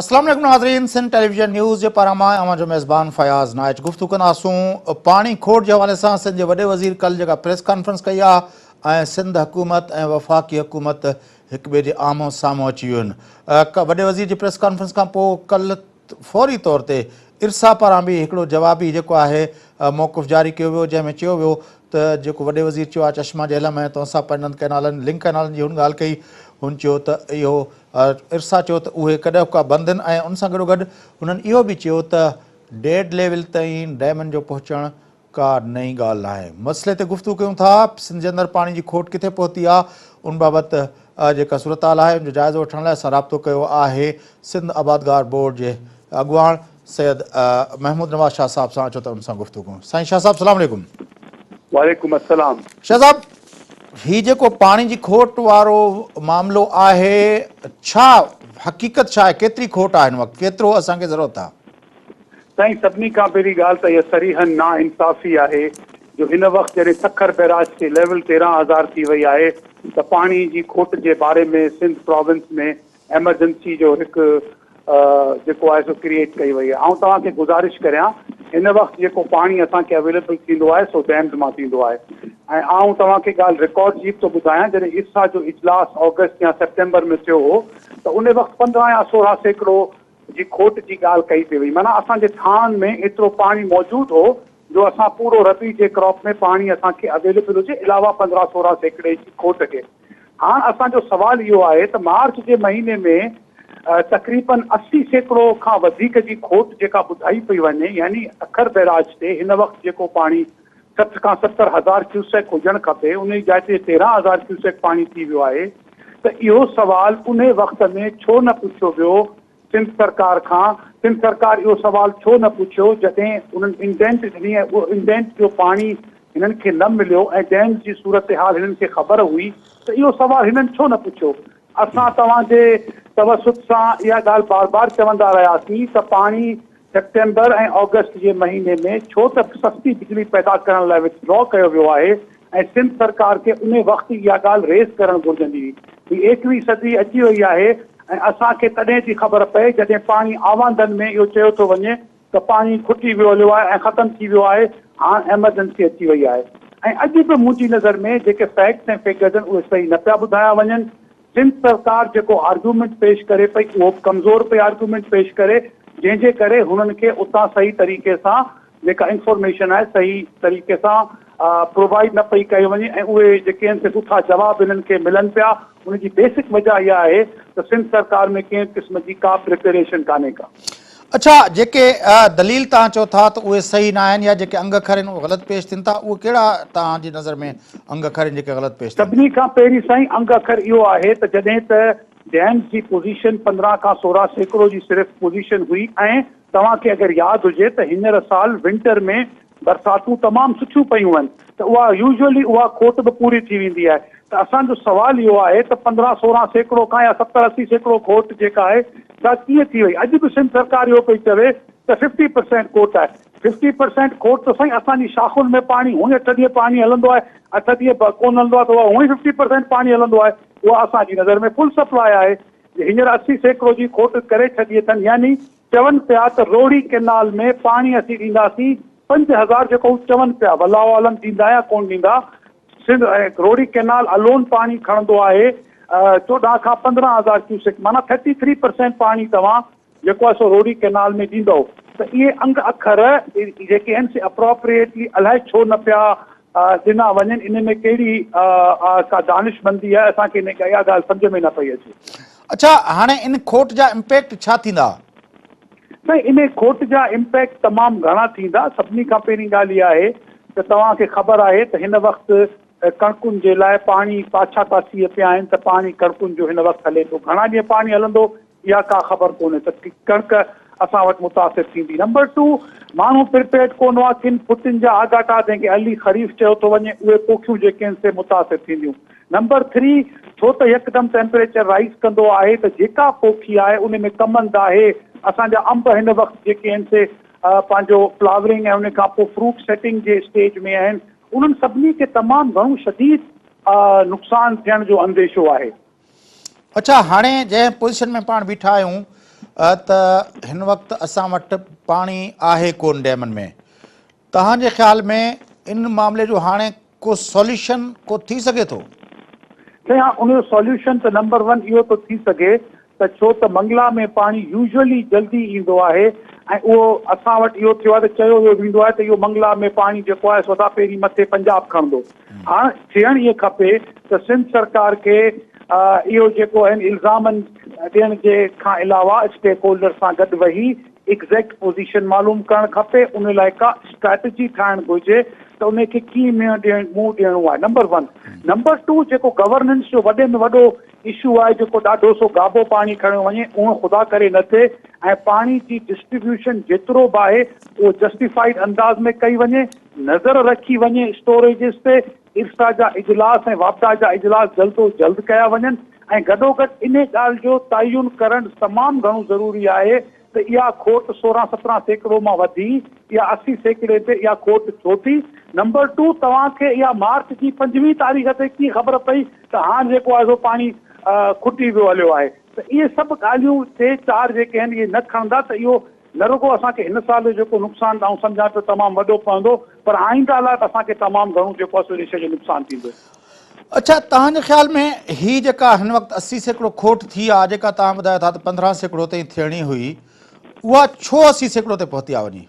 اسلام عليڪم ناظرين سنڌ ٽيليويزن نيوز جي پاران مان اوهان جو ميزبان فياض نائچ گفتگو ڪنداسون پاڻي کوٽ جي حوالي سان سنڌ جي وڏي وزير ڪل جيڪا پريس ڪانفرنس ڪئي آهي ۽ سنڌ حڪومت ۽ وفاقي حڪومت هڪ ٻئي جي آمهون سامهون اچي ويون آهن وڏي وزير جي پريس ڪانفرنس کان پوء ڪل فوري طور تي ارسا پاران به هڪڙو جوابي جيڪو آهي موقف جاري ڪيو ويو جنهن ۾ چيو ويو ته جيڪو وڏي وزير چيو آهي چشما جهلم ۽ تونسا پنڊند ڪئنالن لنڪ ڪئنالن جي هن ڳالهه ڪئي هن چيو ته اهو ارسا چيو ته اهي ڪڏهوڪا بند آهن ۽ ان سان گڏوگڏ هنن اهو به چيو ته ڊيڊ ليول تائين ڊيمن جو پهچڻ ڪا نئين ڳالهه ناهي. مسئلي تي گفتگو ڪيون ٿا، سنڌ جي اندر پاڻي جي کوٽ ڪٿي پهتي آ، ان بابت جيڪا صورتحال آهي ان جو جائزو وٺڻ لاء اسان رابطو ڪيو آهي سنڌ آبادگار بورڊ جي اڳواڻ سيد محمود نواز شاهه صاحب سان، اچو ته ان سان گفتگو ڪيون. سائين شاهه صاحب سلام عليڪم. وعليڪم السلام. شاهه صاحب هي جيڪو پاڻي جي کوٽ وارو معاملو آهي ڇا حقيقت ڇا آهي ڪيتري کوٽ آهي هن وقت ڪيترو اسان کي ضرورت آهي؟ سائين سڀني کان پهرين ڳالهه ته اها صريحاً نا انصافي آهي جو هن وقت جڏهن سکر بئراج تي ليول 13 هزار ٿي وئي آهي ته پاڻي جي کوٽ جي باري ۾ سنڌ پراونس ۾ ايمرجنسي جو هڪ جيڪو آهي سو ڪريئيٽ ڪئي وئي آهي آئون توهان کي گذارش ڪريان هن وقت جيڪو پاڻي اسان کي اويليبل ٿيندو آهي سو ڊيمز مان ٿيندو آهي ۽ آئون توهان کي ڳالهه رڪارڊ جي به ٿو ٻڌايان جڏهن ارسا جو اجلاس آگسٽ يا سيپٽمبر ۾ ٿيو هو ته ان وقت 15 يا 16% جي کوٽ جي ڳالهه ڪئي پئي وئي معنيٰ اسان جي ٿاڻن ۾ ايترو پاڻي موجود هو جو اسان پورو ربيع جي ڪراپ ۾ پاڻي اسان کي اويليبل هجي علاوه 15 16 سيڪڙي جي کوٽ کي هاڻ اسان جو سوال اهو آهي ته مارچ جي مهيني ۾ تقريبن 80% کان وڌيڪ جي کوٽ جيڪا ٻڌائي پئي وڃي يعني سکر بئراج تي هن وقت جيڪو پاڻي 60 کان 70 هزار ڪيوسيڪ هجڻ کپي انهي جاء تي 13 هزار ڪيوسيڪ پاڻي ٿي ويو آهي ته اهو سوال انهي وقت ۾ ڇو نه پڇيو ويو سنڌ سرڪار کان سنڌ سرڪار اهو سوال ڇو نه پڇيو جڏهن انهن انڊينٽ ڏني ۽ اهو انڊينٽ جو پاڻي هنن کي نه مليو ۽ ڊيمز جي صورتحال هنن کي خبر هئي ته اهو سوال هنن ڇو نه پڇيو اسان توهان جي توسط سان اها ڳالهه بار بار چوندا رهياسين ته پاڻي سيپٽمبر ۽ آگسٽ جي مهيني ۾ ڇو ته سستي بجلي پيدا ڪرڻ لاء وٿ ڊرا ڪيو ويو آهي ۽ سنڌ سرڪار کي انهي وقت ئي اها ڳالهه ريز ڪرڻ گهرجندي هئي. هي ايڪويهين صدي اچي وئي آهي ۽ اسان کي تڏهن ٿي خبر پئي جڏهن پاڻي آواندن ۾ اهو چيو ٿو وڃي ته پاڻي کٽي ويو هليو آهي ۽ ختم ٿي ويو آهي هاڻ ايمرجنسي اچي وئي آهي ۽ اڄ به منهنجي نظر ۾ جيڪي فيڪٽس ۽ فگرز آهن اهي صحيح نه پيا ٻڌايا وڃن. سنڌ سرڪار جيڪو آرگيومينٽ پيش ڪري پئي اهو به ڪمزور پئي آرگيومينٽ پيش ڪري جنهن جي ڪري هنن کي اتان صحيح طريقي سان جيڪا انفارميشن آهي صحيح طريقي سان پرووائيڊ نه پئي ڪئي وڃي ۽ اهي جيڪي آهن سي سٺا جواب هنن کي ملن پيا ان جي بيسڪ وجه اها آهي ته سنڌ سرڪار ۾ ڪنهن قسم جي ڪا پريپيريشن ڪانهي ڪا. اڇا جيڪي دليل توهان چئو ٿا ته اهي صحيح نه آهن يا جيڪي انگ اکر آهن اهي غلط پيش ٿين ٿا اهي ڪهڙا توهان جي نظر ۾ انگ اکر آهن جيڪي غلط پيش ٿين ٿا؟ سڀني کان پهرين سائين انگ اکر اهو آهي ته جڏهن ته ڊيمز جي پوزيشن 15 کان 16% جي صرف پوزيشن هئي ۽ توهان کي اگر ياد هجي ته هينئر سال ونٽر ۾ برساتون تمام سٺيون پيون آهن ته اها يوزوئلي اها کوٽ به پوري ٿي ويندي آهي ته اسان جو سوال اهو آهي ته 15 16% کان يا 70 80% کوٽ جيڪا آهي سا ڪيئن ٿي وئي اڄ به سنڌ سرڪار اهو پئي چوي ته ففٽي پرسينٽ کوٽ آهي ففٽي پرسينٽ کوٽ ته سائين اسان جي شاخن ۾ پاڻي هونئن اٺ ڏينهن پاڻي هلندو آهي اٺ ڏينهن ڪونه هلندو آهي ته اها هونئن ففٽي پرسينٽ پاڻي هلندو آهي اها اسان جي نظر ۾ فل سپلاء آهي هينئر 80% جي کوٽ ڪري ڇڏي اٿن يعني چون پيا ته روهڙي ڪئنال ۾ پاڻي اسين ڏينداسين 5000 جيڪو هو چون پيا والله اعلم ڏيندا يا ڪونه ڏيندا سنڌ روهڙي ڪئنال الون پاڻي کڻندو آهي 14 کان 15 هزار ڪيوسڪ معنيٰ ٿرٽي ٿري پرسينٽ پاڻي توهان جيڪو آهي سو روهڙي ڪئنال ۾ ڏيندؤ ته اهي انگ اکر جيڪي آهن سي اپروپريٽلي الائي ڇو نه پيا ڏنا وڃن ان ۾ ڪهڙي ڪا دانشمندي آهي اسان کي اها ڳالهه سمجهه ۾ نه پئي اچي. اڇا هاڻي ان کوٽ جا امپيڪٽ ڇا ٿيندا؟ سائين انهي کوٽ جا امپيڪٽ تمام گهڻا ٿيندا سڀني کان پهرين ڳالهه اها آهي ته توهان کي خبر آهي ته هن وقت ڪڻڪن جي لاء پاڻي پاڇا ٿا ٿي پيا آهن ته پاڻي ڪڻڪن جو هن وقت هلي ٿو گهڻا ڏينهن پاڻي هلندو اها ڪا خبر ڪونهي ته ڪڻڪ اسان وٽ متاثر ٿيندي. نمبر ٽو ماڻهو پرپيئرڊ ڪونه هئا، ڪن ڦٽين جا آڳاٽا جنهن کي ارلي خريف چيو ٿو وڃي اهي پوکيون جيڪي آهن سي متاثر ٿينديون. نمبر ٿري ڇو ته يڪدم ٽيمپريچر رائز ڪندو آهي ته جيڪا پوکي آهي ان ۾ ڪمند آهي اسان جا انب هن وقت جيڪي آهن سي پنهنجو فلاورنگ ۽ ان کان پوء فروٽ سيٽنگ جي اسٽيج ۾ آهن انهن سڀني کي تمام گهڻو شديد نقصان ٿيڻ جو انديشو آهي. اڇا هاڻي جنهن پوزيشن ۾ پاڻ بيٺا آهيون ته هن وقت اسان وٽ پاڻي آهي ڪون ڊيمن ۾. توهان جي خيال ۾ ان معاملي جو هاڻي ڪو سوليوشن ڪو ٿي سگهي ٿو؟ سائين ها ان جو سوليوشن ته نمبر ون اهو ٿو ٿي سگهي ته ڇو ته منگلا ۾ پاڻي يوزوئلي جلدي ايندو آهي ۽ اهو اسان وٽ اهو ٿيو آهي ته چيو اهو ويندو آهي ته اهو منگلا ۾ پاڻي جيڪو آهي سو ادا پهرين مٿي پنجاب کڻندو. هاڻ ٿيڻ ائين کپي ته سنڌ سرڪار کي اهو جيڪو آهن الزامن ڏيڻ جي کان علاوه اسٽيڪ هولڊر سان گڏ ويهي ايگزيڪٽ پوزيشن معلوم ڪرڻ کپي، ان لاء ڪا اسٽريٽجي ٺاهڻ گهرجي ته ان کي ڪيئن منهن ڏيڻ منهن ڏيڻو آهي نمبر ون. نمبر ٽو جيڪو گورننس جو وڏي ۾ وڏو اشو آهي جيڪو ڏاڍو سو گابو پاڻي کڻيو وڃي اهو خدا ڪري نه ٿئي ۽ پاڻي جي ڊسٽريبيوشن جيترو به آهي اهو جسٽيفائيڊ انداز ۾ ڪئي وڃي، نظر رکي وڃي اسٽوريجز تي، ارسا جا اجلاس ۽ واپڊا جا اجلاس جلد و جلد ڪيا وڃن ۽ گڏوگڏ انهي ڳالهه جو تعين ڪرڻ تمام گهڻو ضروري آهي ته اها کوٽ 16 17% مان وڌي اها 80% تي اها کوٽ ڇو ٿي؟ نمبر ٽو توهان کي اها مارچ جي 25 تاريخ تي ڪيئن خبر پئي ته هاڻ جيڪو آهي سو پاڻي کٽي ويو هليو آهي ته اهي سڀ ڳالهيون ٽي چار جيڪي آهن اهي نه کڻندا ته اهو نه رڳو اسان کي هن سال جو جيڪو نقصان آئون سمجهان پيو تمام وڏو پوندو پر آئنده لاء به اسان کي تمام گهڻو جيڪو آهي سو ان شيء جو نقصان ٿيندو. اڇا توهان جي خيال ۾ هي جيڪا هن وقت 80% کوٽ ٿي آهي جيڪا توهان ٻڌايو ٿا ته 15% تائين ٿيڻي هئي اها ڇو 80% تي پهتي آهي وڃي؟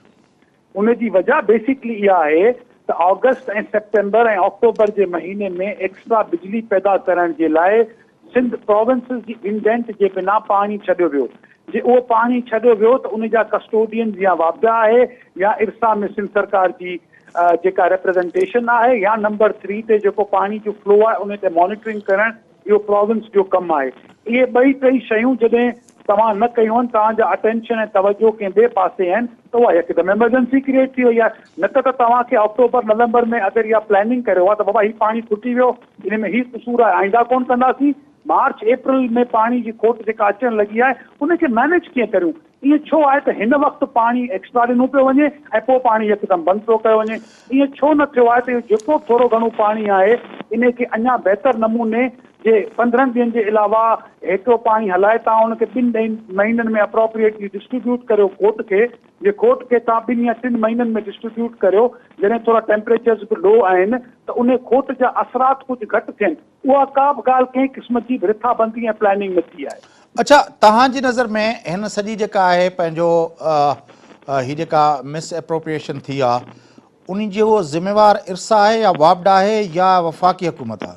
ان جي وجه بيسيڪلي اها آهي ته آگسٽ ۽ سيپٽمبر ۽ آڪٽوبر جي مهيني ۾ ايڪسٽرا بجلي پيدا ڪرڻ جي لاء سنڌ پراونسز جي انڊينٽ جي بنا پاڻي ڇڏيو ويو. جي اهو پاڻي ڇڏيو ويو ته ان جا ڪسٽوڊينز يا واپڊا آهي يا ارسا ۾ سنڌ سرڪار جي جيڪا ريپريزنٽيشن آهي يا نمبر ٿري تي جيڪو پاڻي جو فلو آهي ان تي مانيٽرنگ ڪرڻ اهو پراونس جو ڪم آهي. اهي ٻئي ٽئي شيون جڏهن توهان نه ڪيون آهن، توهان جا اٽينشن ۽ توجهه ڪنهن ٻئي پاسي آهن ته اها يڪدم ايمرجنسي ڪريئيٽ ٿي وئي آهي. نه ته ته توهان کي آڪٽوبر نومبر ۾ اگر اها پلاننگ ڪريو ها ته بابا هي پاڻي کٽي ويو ان ۾ هي قصور آهي آئنده ڪونه ڪنداسين. مارچ اپريل ۾ پاڻي جي کوٽ جيڪا اچڻ لڳي آهي ان کي مينيج ڪيئن ڪريون؟ ائين ڇو آهي ته هن وقت پاڻي ايڪسٽرا ڏنو پيو وڃي ۽ پوء پاڻي يڪدم بند پيو ڪيو وڃي؟ ائين ڇو نه ٿيو آهي ته اهو جيڪو به ٿورو گهڻو پاڻي آهي انهي کي اڃا بهتر نموني جي 15 ڏينهن جي علاوه هيترو پاڻي هلائي توهان ان کي ٻن ڏهين مهينن ۾ اپروپريٽلي ڊسٽريبيوٽ ڪريو کوٽ کي جي کوٽ کي توهان ٻن يا ٽن مهينن ۾ ڊسٽريبيوٽ ڪريو جڏهن ٿورا ٽيمپريچرز به لو آهن ته انهي کوٽ جا اثرات ڪجهه گهٽ ٿين. اها ڪا به ڳالهه ڪنهن قسم جي به رٿابندي ۽ پلاننگ نه ٿي آهي. اڇا توهان جي نظر ۾ هن سڄي جيڪا آهي پنهنجو هي جيڪا مس اپروپريئيشن ٿي آ ان جو ذميوار ارسا آهي يا واپڊا آهي يا وفاقي حڪومت آ؟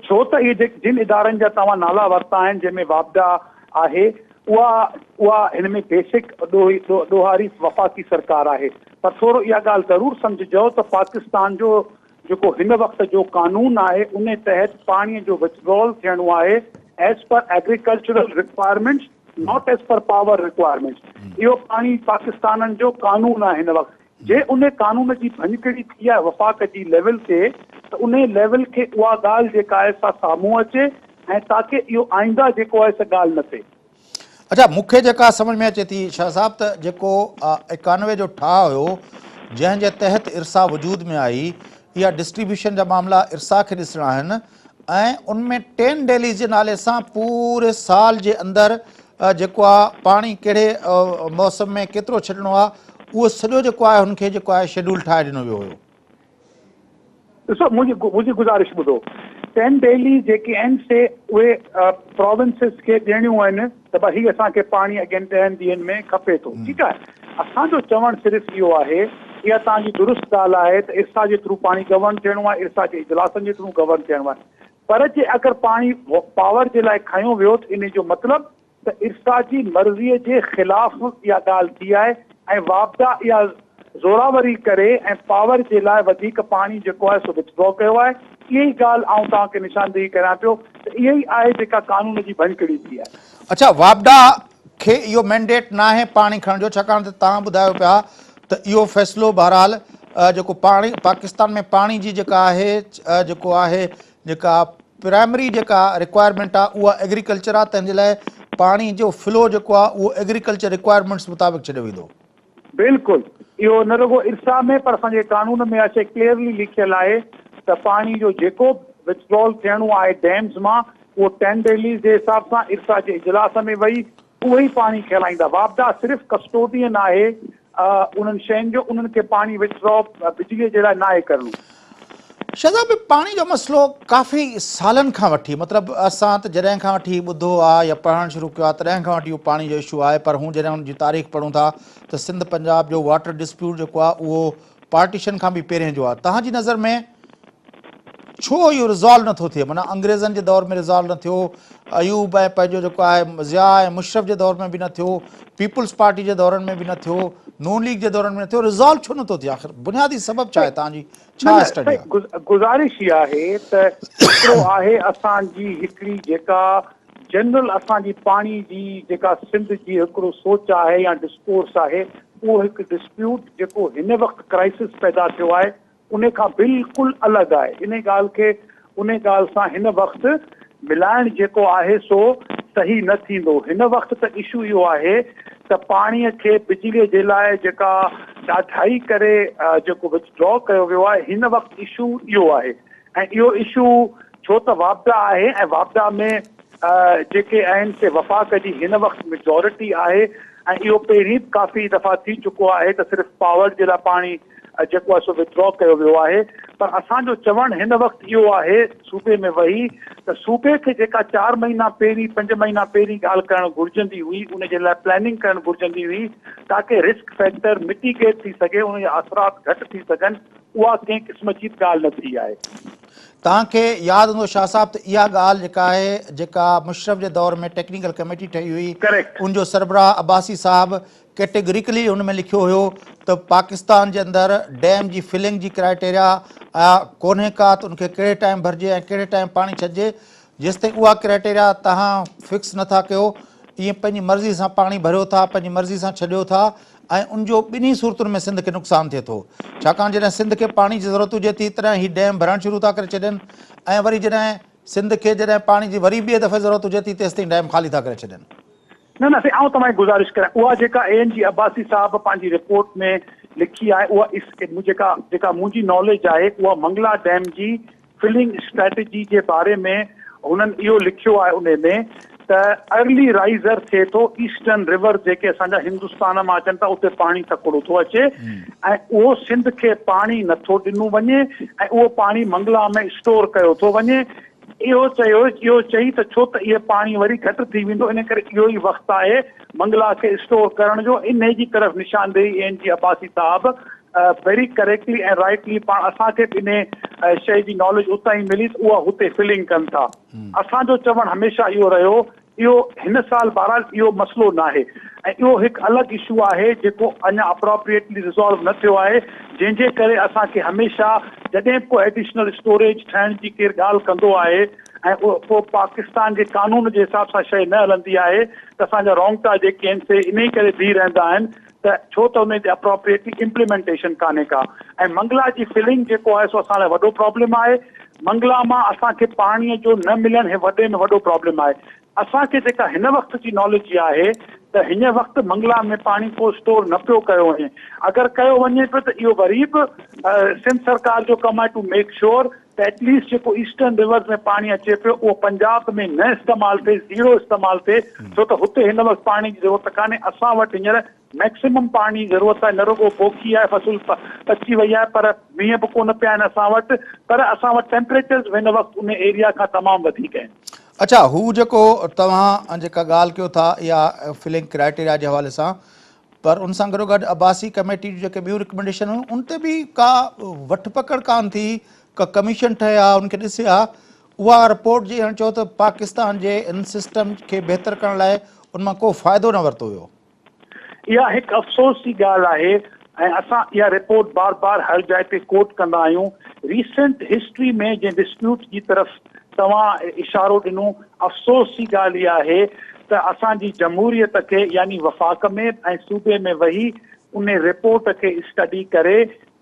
ڇو ته اهي جن ادارن جا توهان نالا ورتا آهن جنهن ۾ واپڊا آهي اها اها هن ۾ بيسڪ ڏوهاري وفاقي سرڪار آهي پر ٿورو اها ڳالهه ضرور سمجهجو ته پاڪستان جو جيڪو هن وقت جو قانون آهي ان تحت پاڻي جو وٿڊرول ٿيڻو آهي as per agricultural requirements not as per power requirements اهو پاڻي پاڪستانن جو قانون آهي هن وقت جي ان قانون جي ڀڃڪڙي ٿي آهي وفاق جي ليول تي ته ان ليول کي اها ڳالهه جيڪا آهي سا سامهون اچي ۽ تاڪه اهو آئنده جيڪو آهي سا ڳالهه نه ٿئي. اڇا مون کي جيڪا سمجهه ۾ اچي ٿي شاهه صاحب ته جيڪو 91 جو ٺاهه هيو جنهن جي تحت ارسا وجود ۾ آئي اها ڊسٽريبيوشن جا معاملا ارسا کي ڏسڻا آهن ۽ ان ۾ ٽين ڊيليز جي نالي سان پوري سال جي اندر جيڪو آ پاڻي ڪهڙي موسم ۾ ڪيترو ڇڏڻو آ اهو سڄو جيڪو آهي هن کي جيڪو آهي شيڊول ٺاهي ڏنو ويو هيو. ڏسو منهنجي منهنجي گذارش ٻڌو ٽين ڊيلي جيڪي آهن سي اهي پراونسز کي ڏيڻيون آهن ته ڀاء هي اسان کي پاڻي اڳين 10 ڏينهن ۾ کپي ٿو ٺيڪ آهي اسان جو چوڻ صرف اهو آهي اها توهان جي درست ڳالهه آهي ته ارسا جي ٿرو پاڻي گورن ٿيڻو آهي ارسا جي اجلاسن جي ٿرو گورن ٿيڻو آهي پر جي اگر پاڻي پاور جي لاء کنيو ويو ته ان جو مطلب ته ارسا جي مرضيء جي خلاف اها ڳالهه ٿي آهي ۽ واپڊا اها زوراوري ڪري ۽ پاور جي لاء وڌيڪ پاڻي جيڪو آهي سو وٿڊرا ڪيو آهي. اها ئي ڳالهه آئون توهان کي نشاندهي ڪريان پيو ته اها ئي آهي جيڪا قانون جي ڀڃڪڙي ٿي آهي. اڇا واپڊا کي اهو مينڊيٽ ناهي پاڻي کڻڻ جو ڇاڪاڻ ته توهان ٻڌايو پيا ته اهو فيصلو بهرحال جيڪو پاڻي پاڪستان ۾ پاڻي جي جيڪا آهي جيڪو آهي جيڪا پرائمري جيڪا رڪوائرمينٽ آ اها ايگريڪلچر آ تنهن جي لاء پاڻي جو فلو جيڪو آ اهو ايگريڪلچر رڪوائرمينٽس مطابق ڇڏيو ويندو. بلڪل اهو نه رڳو ارسا ۾ پر اسان جي قانون ۾ اها شيء ڪليئرلي لکيل آهي ته پاڻي جو جيڪو به وٿڊرول ٿيڻو آهي ڊيمز مان اهو ٽين ڊيليز جي حساب سان ارسا جي اجلاس ۾ وئي اهي ئي پاڻي کي هلائيندا. واپڊا صرف ڪسٽوڊين آهي انهن شين جو، انهن کي پاڻي وٿڊرا بجليء جي لاء ناهي ڪرڻو. شهزاد ڀائي پاڻي جو مسئلو ڪافي سالن کان وٺي مطلب اسان ته جڏهن کان وٺي ٻڌو آ يا پڙهڻ شروع ڪيو آ تڏهن کان وٺي اهو پاڻي جو اشو آهي پر هون جڏهن ان جي تاريخ پڙهون ٿا ته سنڌ پنجاب جو واٽر ڊسپيوٽ جيڪو آ اهو پارٽيشن کان به پهرين جو آ توهان جي نظر ۾ ڇو اهو ريزالو نٿو ٿئي معنيٰ انگريزن جي دور ۾ ريزالو نه ٿيو ايوب ۽ پنهنجو جيڪو آهي ضياء ۽ مشرف جي دور ۾ به نه ٿيو پيپلز پارٽي جي دورن ۾ به نه ٿيو نون ليگ جي دورن ۾ نه ٿيو ريزالو ڇو نٿو ٿئي آخر بنيادي سبب ڇا آهي توهان جي ڇا اسٽڊي آ؟ گذارش اها آهي ته هڪڙو آهي اسان جي هڪڙي جيڪا جنرل اسان جي پاڻي جي جيڪا سنڌ جي هڪڙو سوچ آهي يا ڊسڪورس آهي اهو هڪ ڊسپيوٽ جيڪو هن وقت ڪرائسس پيدا ٿيو آهي ان کان بلڪل الڳ آهي انهي ڳالهه کي انهي ڳالهه سان هن وقت ملائڻ جيڪو آهي سو صحيح نه ٿيندو. هن وقت ته اشو اهو آهي ته پاڻي کي بجلي جي لاء جيڪا ڏاڍائي ڪري جيڪو وٿڊرا ڪيو ويو آهي هن وقت اشو اهو آهي ۽ اهو اشو ڇو ته واپڊا آهي ۽ واپڊا ۾ جيڪي آهن سي وفاق جي هن وقت ميجارٽي آهي ۽ اهو پهرين به ڪافي دفعا ٿي چڪو آهي ته صرف پاور جي لاء پاڻي جيڪو آهي سو وٿڊرا ڪيو ويو آهي پر اسان جو چوڻ هن وقت اهو آهي صوبي ۾ وهي ته صوبي کي جيڪا چار مهينا پهرين پنج مهينا پهرين ڳالهه ڪرڻ گهرجندي هئي ان جي لاء پلاننگ ڪرڻ گهرجندي هئي تاڪه رسڪ فيڪٽر مٽيگيٽ ٿي سگهي ان جا اثرات گهٽ ٿي سگهن اها ڪنهن قسم جي به ڳالهه نه ٿي آهي. توهان کي ياد هوندو شاهه صاحب ته اها ڳالهه جيڪا آهي جيڪا مشرف جي دور ۾ ٽيڪنيڪل ڪميٽي ٺهي هئي ان جو سربراهه عباسي صاحب ڪيٽيگريڪلي ان ۾ لکيو هيو ته پاڪستان جي اندر ڊيم جي فلنگ جي ڪرائيٽيريا ڪونهي ڪا ته ان کي ڪهڙي ٽائيم ڀرجي ۽ ڪهڙي ٽائيم پاڻي ڇڏجي جيستائين اها ڪرائيٽيريا توهان فڪس نٿا ڪيو ائين پنهنجي مرضي سان پاڻي ڀريو ٿا پنهنجي مرضي سان ڇڏيو ٿا ۽ ان جو ٻنهي صورتن ۾ سنڌ کي نقصان ٿئي ٿو ڇاڪاڻ جڏهن سنڌ کي پاڻي جي ضرورت هجي ٿي تڏهن هي ڊيم ڀرڻ شروع ٿا ڪري ڇڏين ۽ وري جڏهن سنڌ کي جڏهن پاڻي جي وري ٻئي دفعي ضرورت هجي ٿي تيستائين ڊيم خالي ٿا ڪري ڇڏين. نه نه سائين آئون توهان کي گذارش ڪريان اها جيڪا اي اين جي عباسي صاحب پنهنجي رپورٽ ۾ لکي آهي اها جيڪا جيڪا منهنجي ناليج آهي اها منگلا ڊيم جي فلنگ اسٽريٽجي جي باري ۾ هنن اهو لکيو آهي انهي ۾ ته ارلي رائيزر ٿئي ٿو ايسٽرن ريور جيڪي اسان جا هندستان مان اچن ٿا اتي پاڻي تڪڙو ٿو اچي ۽ اهو سنڌ کي پاڻي نٿو ڏنو وڃي ۽ اهو پاڻي منگلا ۾ اسٽور ڪيو ٿو وڃي اهو چيو اهو چئي ته ڇو ته اهي پاڻي وري گهٽ ٿي ويندو ان ڪري اهو ئي وقت آهي منگلا کي اسٽور ڪرڻ جو انهي جي طرف نشاندهي اين جي عباسي صاحب ويري ڪريڪٽلي ۽ رائٽلي پاڻ اسان کي به انهي شيء جي ناليج اتان ئي ملي ته اها هتي فلنگ ڪن ٿا اسان جو چوڻ هميشه اهو رهيو اهو هن سال بهرحال اهو مسئلو ناهي ۽ اهو هڪ الڳ اشو آهي جيڪو اڃا اپراپريٽلي ريزالو نه ٿيو آهي جنهن جي ڪري اسان کي هميشه جڏهن به ڪو ايڊيشنل اسٽوريج ٺاهڻ جي ڪير ڳالهه ڪندو آهي ۽ پوء پاڪستان جي قانون جي حساب سان شيء نه هلندي آهي ته اسان جا رونگٽا جيڪي آهن سي انهي ڪري بيهي رهندا آهن ته ڇو ته ان جي اپراپريٽلي امپليمينٽيشن ڪانهي ڪا ۽ منگلا جي فلنگ جيڪو آهي سو اسان لاء وڏو پرابلم آهي منگلا مان اسان کي پاڻي جو نه ملڻ هي وڏي ۾ وڏو پرابلم آهي اسان کي جيڪا هن وقت جي ناليج اها آهي ته هن وقت منگلا ۾ پاڻي ڪو اسٽور نه پيو ڪيو وڃي اگر ڪيو وڃي پيو ته اهو وري به سنڌ سرڪار جو ڪم آهي ٽو ميڪ شور ته ايٽ ليسٽ جيڪو ايسٽرن ريورز ۾ پاڻي اچي پيو اهو پنجاب ۾ نه استعمال ٿئي زيرو استعمال ٿئي ڇو ته هتي هن وقت پاڻي جي ضرورت ڪانهي اسان وٽ هينئر ميڪسمم پاڻي جي ضرورت آهي نه رڳو پوکي آهي فصل پچي وئي آهي پر مينهن به ڪونه پيا آهن اسان وٽ پر اسان وٽ ٽيمپريچرز به هن وقت ان ايريا کان تمام وڌيڪ آهن. اڇا هو جيڪو توهان جيڪا ڳالهه ڪيو ٿا اها فلنگ ڪرائيٽيريا جي حوالي سان پر ان سان گڏوگڏ عباسي ڪميٽي جون جيڪي ٻيون رڪمينڊيشن هيون ان تي به ڪا وٺ پڪڙ ڪانه ٿي، ڪا ڪميشن ٺهي ها ان کي ڏسي ها، اها رپورٽ جي هاڻي چئو ته پاڪستان جي ان سسٽم کي بهتر ڪرڻ لاء ان مان ڪو فائدو نه ورتو ويو. اها هڪ افسوس جي ڳالهه آهي ۽ اسان اها رپورٽ بار بار هر جاء تي ڪوٽ ڪندا آهيون، ريسنٽ هسٽري ۾ جنهن ڊسپيوٽ جي طرف توهان اشارو ڏنو، افسوس جي ڳالهه اها آهي ته اسان جي جمهوريت کي يعني وفاق ۾ ۽ صوبي ۾ ويهي انهي رپورٽ کي اسٽڊي ڪري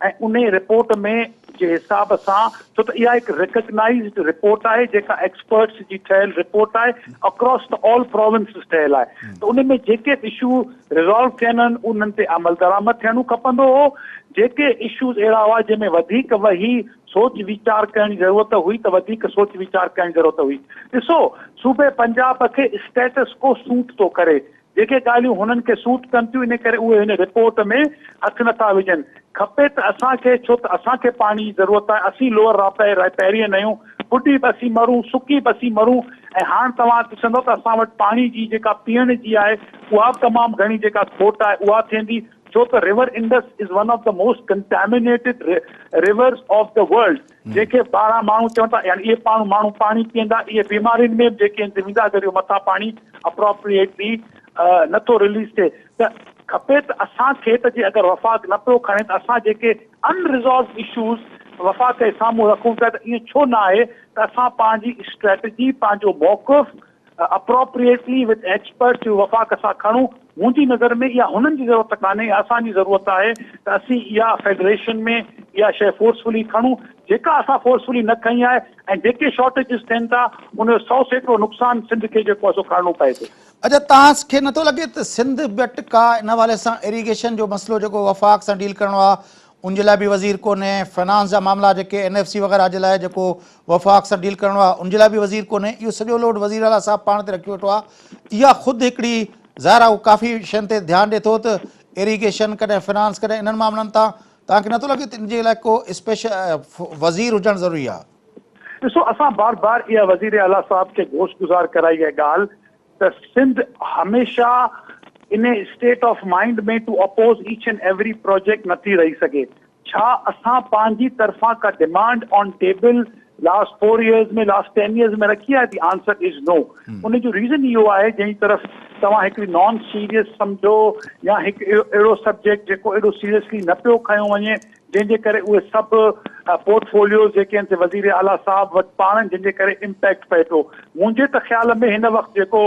۽ انهي رپورٽ ۾ جي حساب سان ڇو ته اها هڪ ريڪگنائيزڊ رپورٽ آهي جيڪا ايڪسپرٽس جي ٺهيل رپورٽ آهي اڪراس ته آل پراونسز ٺهيل آهي ته ان ۾ جيڪي به اشو ريزالو ٿيل آهن انهن تي عملدرآمد ٿيڻو کپندو هو جيڪي اشوز اهڙا هئا جنهن ۾ وڌيڪ ويهي سوچ ويچار ڪرڻ جي ضرورت هئي ته وڌيڪ سوچ ويچار ڪرڻ جي ضرورت هئي. ڏسو صوبي پنجاب کي اسٽيٽس ڪو سوٽ ٿو ڪري. جيڪي ڳالهيون هنن کي سوٽ ڪن ٿيون ان ڪري اهي هن رپورٽ ۾ هٿ نٿا وجهن. کپي ته اسان کي ڇو ته اسان کي پاڻي جي ضرورت آهي اسين لوئر رائپيرين آهيون ٻڏي به اسين مرون سڪي به اسين مرون ۽ هاڻ توهان ڏسندو ته اسان وٽ پاڻي جي جيڪا پيئڻ جي آهي اها به تمام گهڻي جيڪا کوٽ آهي اها ٿيندي ڇو ته river Indus is one of the most contaminated rivers of the world جنهن کي ٻاهران ماڻهو چون ٿا يعني اهي پاڻ ماڻهو پاڻي پيئندا اهي بيمارين ۾ به جيڪي آهن سي ويندا اگر اهو مٿان پاڻي اپروپريٽلي نٿو رليز ٿئي ته کپي ته اسان کي ته جي اگر وفاق نه پيو کڻي ته اسان جيڪي ان ريزالوڊ اشوز وفاق جي سامهون رکون پيا ته ائين ڇو نه آهي ته اسان پنهنجي اسٽريٽجي پنهنجو موقف اپروپريٽلي وٿ ايڪسپرٽس اهو وفاق سان کڻون، منهنجي نظر ۾ اها هنن جي ضرورت ڪانهي اها اسان جي ضرورت آهي ته اسين اها فيڊريشن ۾ اها شيء فورسفلي کڻون جيڪا اسان فورسفلي نه کنئي آهي ۽ جيڪي شارٽيجز ٿين ٿا ان جو 100% نقصان سنڌ کي جيڪو آهي سو کڻڻو پئي ٿو. اڇا توهان کي نٿو لڳي ته سنڌ وٽ ڪا ان حوالي سان ايريگيشن جو مسئلو جيڪو وفاق سان ڊيل ڪرڻو آهي ان جي لاء به وزير ڪونهي، فنانس جا معاملا جيڪي اين ايف سي وغيره جي لاء جيڪو وفاق سان ڊيل ڪرڻو آهي ان جي لاء به وزير ڪونهي، اهو سڄو لوڊ وزير اعليٰ صاحب پاڻ تي رکيو ويٺو آهي، اها خود هڪڙي ظاهر آهي هو ڪافي شين تي ڌيان ڏي ٿو ته ايريگيشن ڪڏهن فنانس ڪڏهن انهن معاملن تان توهان کي نٿو لڳي ته ان جي لاء ڪو اسپيشل وزير هجڻ ضروري آهي؟ ڏسو اسان بار بار اها وزير اعليٰ صاحب کي گوش گذار ڪرائي اها ڳالهه ته سنڌ هميشه ان state of mind ۾ to oppose each and every project نٿي رهي سگهي. ڇا اسان پنهنجي طرفان ڪا demand on table last four years ۾ last ten years ۾ رکي آهي the answer is نو ان جو ريزن اهو آهي جنهن جي طرف توهان هڪڙي نان سيريس سمجهو يا هڪ اهڙو سبجيڪٽ جيڪو ايڏو سيريسلي نه پيو کنيو وڃي جنهن جي ڪري اهي سڀ پورٽ فوليوز جيڪي آهن سي وزير اعليٰ صاحب وٽ پاڻ آهن جنهن جي ڪري امپيڪٽ پئي ٿو. منهنجي ته خيال ۾ هن وقت جيڪو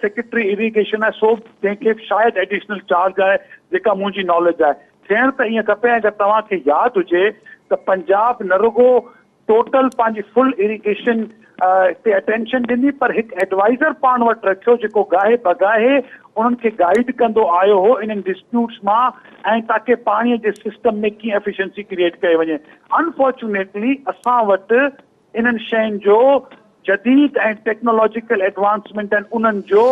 سيڪريٽري اريگيشن آهي سو جنهن کي شايد ايڊيشنل چارج آهي جيڪا منهنجي ناليج آهي ٿيڻ ته ائين کپي ۽ اگر توهان کي ياد هجي ته پنجاب نه رڳو ٽوٽل پنهنجي فل اريگيشن تي اٽينشن ڏني پر هڪ ايڊوائيزر پاڻ وٽ رکيو جيڪو گاهي بگاهي انهن کي گائيڊ ڪندو آيو هو انهن ڊسپيوٽس مان ۽ تاڪي پاڻي جي سسٽم ۾ ڪيئن ايفيشنسي ڪريئيٽ ڪئي وڃي انفارچونيٽلي اسان وٽ انهن شين جو جديد ۽ ٽيڪنالاجيڪل ايڊوانسمينٽ آهن انهن جو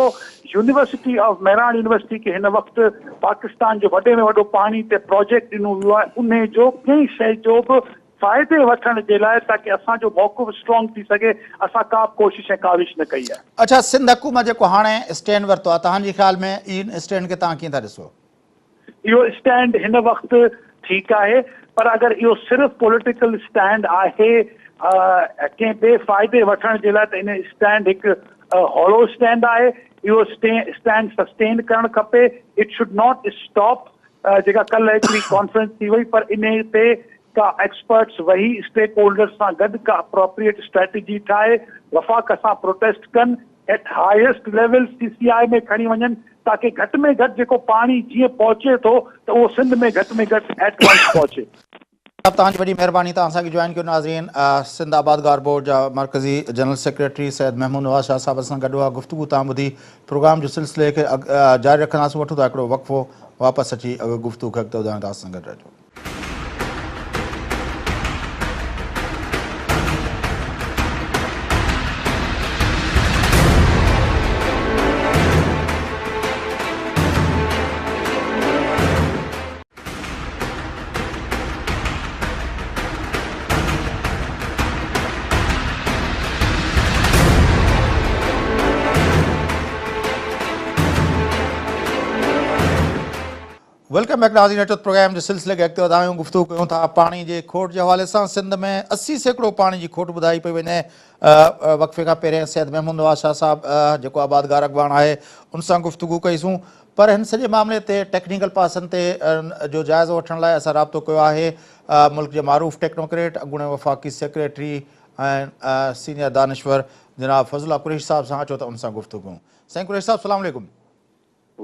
يونيورسٽي آف مهراڻ يونيورسٽي کي هن وقت پاڪستان جو وڏي ۾ وڏو پاڻي تي پراجيڪٽ ڏنو ويو آهي انهي جو ڪنهن شيء جو به فائدي وٺڻ جي لاء تاڪه اسان جو موقف اسٽرانگ ٿي سگهي اسان ڪا به ڪوشش ۽ ڪاوش نه ڪئي آهي. اڇا سنڌ حڪومت جيڪو هاڻي اسٽينڊ ورتو آهي توهان جي خيال ۾ ان اسٽينڊ کي توهان ڪيئن ٿا ڏسو؟ اهو اسٽينڊ هن وقت ٺيڪ آهي پر اگر اهو صرف پوليٽيڪل اسٽينڊ آهي ڪنهن ٻئي فائدي وٺڻ جي لاء ته ان اسٽينڊ هڪ هالو اسٽينڊ آهي اهو اسٽينڊ سسٽين ڪرڻ کپي it should not stop جيڪا ڪلهه هڪڙي ڪانفرنس ٿي وئي پر انهي تي ڪا ايڪسپرٽس ويهي اسٽيڪ هولڊرز سان گڏ ڪا اپروپريٽ اسٽريٽجي ٺاهي وفاق سان پروٽيسٽ ڪن at highest level C C I ۾ کڻي وڃن تاڪه گهٽ ۾ گهٽ جيڪو پاڻي جيئن پهچي ٿو ته اهو سنڌ ۾ گهٽ ۾ گهٽ ايٽ ونس پهچي. صاحب توهان جي وڏي مهرباني توهان اسان کي جوائن ڪيو ناظرين سنڌ آبادگار بورڊ جا مرڪزي جنرل سيڪريٽري سيد محمود نواز شاهه صاحب اسان گڏ هئا گفتگو توهان ٻڌي پروگرام جو سلسلي کي جاري رکنداسون وٺون ٿا هڪڙو وقفو واپس اچي گفتگو کي اڳتي وڌائيندا اسان سان گڏ رهجو. Welcome back ناظرين اچو ته پروگرام جي سلسلي کي اڳتي وڌايون گفتگو ڪيون ٿا پاڻي جي کوٽ جي حوالي سان سنڌ ۾ 80% پاڻي جي کوٽ ٻڌائي پئي وڃي وقفي کان پهرين سيد محمود نواز شاهه صاحب جيڪو آبادگار اڳواڻ آهي ان سان گفتگو ڪئي سون پر هن سڄي معاملي تي ٽيڪنيڪل پاسن تي جو جائزو وٺڻ لاء اسان رابطو ڪيو آهي ملڪ جي معروف ٽيڪنوڪريٽ اڳوڻي وفاقي سيڪريٽري ۽ سينيئر دانشور جناب فضل الله قريشي صاحب سان اچو ته ان سان گفتگو ڪيون سائين قريشي صاحب سلام عليڪم.